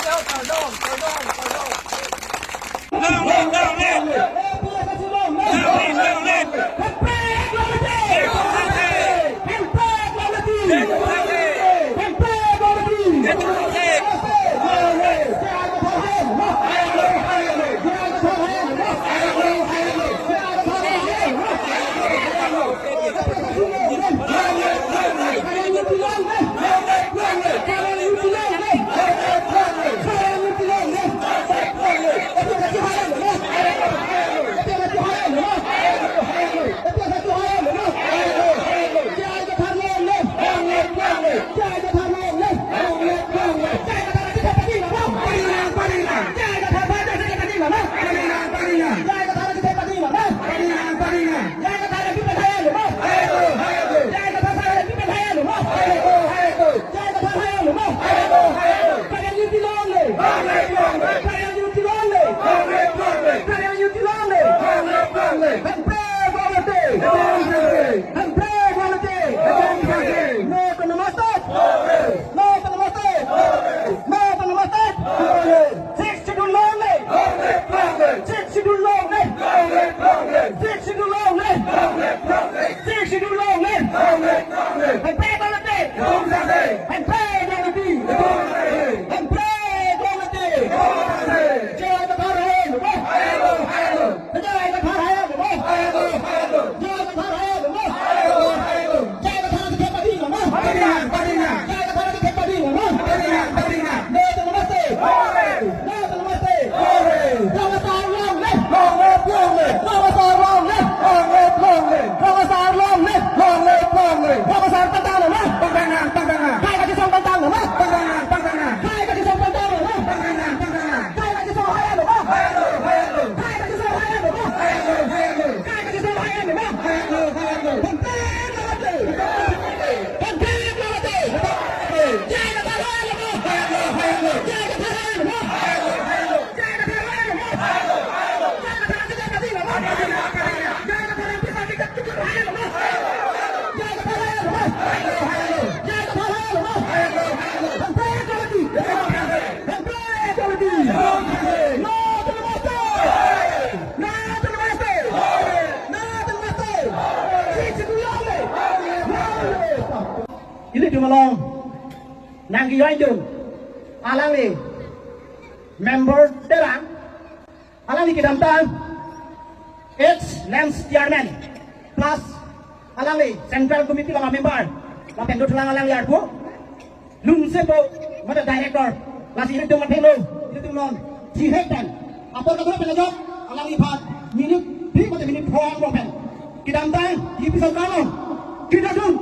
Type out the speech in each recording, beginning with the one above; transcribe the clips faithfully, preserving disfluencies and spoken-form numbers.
Long live, long live. Long live, long live. No to the mosque! No to the mosque! No to the mosque! Sixth Schedule long live! Sixth Schedule long live! Sixth Schedule long live! Sixth Schedule long live! Hemprek long live! Hemprek long live! Hemprek long live! Jai Kathar hai lo mo! Jai Kathar hai lo mo! Jai Kathar hai lo mo! Jai Kathar hai lo mo! Jai Kathar hai lo mo! No to the mosque! No to the mosque! Long asar long live! Long live, long live! Long asar long live! Long live, long live! Long asar long live! Long live, long live! Long asar pantang nang ma? Pantang nang, pantang nang! Hai kachisong pantang nang ma? Pantang nang, pantang nang! Hai kachisong pantang nang ma? Pantang nang, pantang nang! Hai kachisong hai lo ma? Hai lo, hai lo! Hai kachisong hai lo ma? Hai lo, hai lo! Hai kachisong hai lo ma? Hai lo, hai lo! Hemprek long live! Hemprek long live! Jai Kathar hai lo mo! Hai lo, hai lo! Jai Kathar hai lo mo! Hai lo, hai lo! Ilitum along nangkejoi dun alangli member Terang, alangli kedamtang ex LAMPS chairman plus alangli central committee along member, lapen dothulang alangli arpu, lungsepo mate director, lasi ilitum athengno, ilitum non, jihek pen apor kadokave pen ajok alangliphan minute three mate minute four arlo pen kedamtang U P sorkar along kidadun,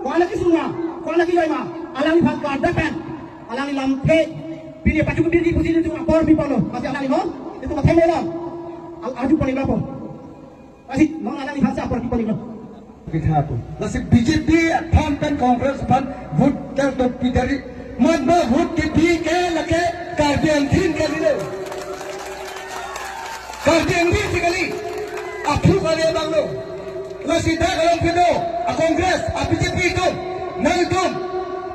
ko-an akesung ma, ko-an akejoi ma, alangliphan klardak pen alangli lamthe pini pachuk pini pusi ilitum apor pipalo, lasi alangli non ilitum athengno along al arju pon-iklo po. Lasi non alangliphan si apor pipon-iklo. Kita tu. Lasi B J P aphan pen Congress aphan vote kar to pidari. Mat ba vote kepi ke lake Karbi Anglong kali lo. Karbi Anglong si kali. Aphu kali abang lo. Lasi dak along kedo a Congress, a B J P atum, nangtum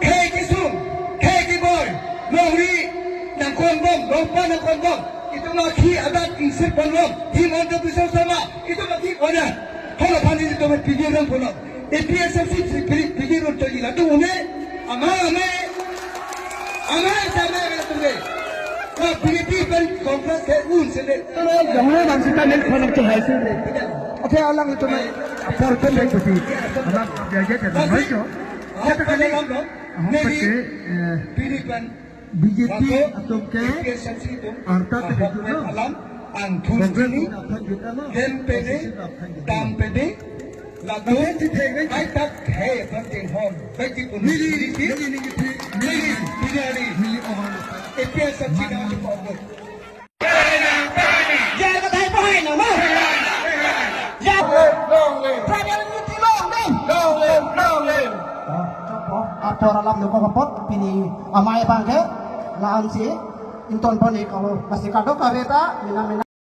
khei kesung, khei keboi, longri nangkon bom, longpa nangkon bom. Itum akhi adak ingsir pon bom. Himanta Biswa Sarma, itum akhi kona. Hala pani itum pigi rang pon. A P H L C pigi, pigi run to ila tu une. Amai, amai. Amai, amai, amai tu ne. Ka B J P pen Congress ke un se ne. Jangan bang sita nek pon tu hai se. Oke, alanglitum apor pen nek putih. Alang dia aja kan, mai jo. Kita kali. Ahok pate, eh, B J P atum ke arta ke ahok pen alam angthun Congress chini, aphan juta lo. Hem pede, aphan juta lo. Dam pede, latum, hai tak hai aphan jinghon. Baik di pun. Neli, neli, neli, neli, neli, neli, neli, oh, A P H L C na chupa obot. Jai Kathar pahai nang ma? Ya. Long live, long live. Tribal unity long live. Long live, long live. Ah, chokpo. Apor alam dokok apot pini amei abang ke la-ansi ington pon-iklo. Lasi kadokave ta mena mena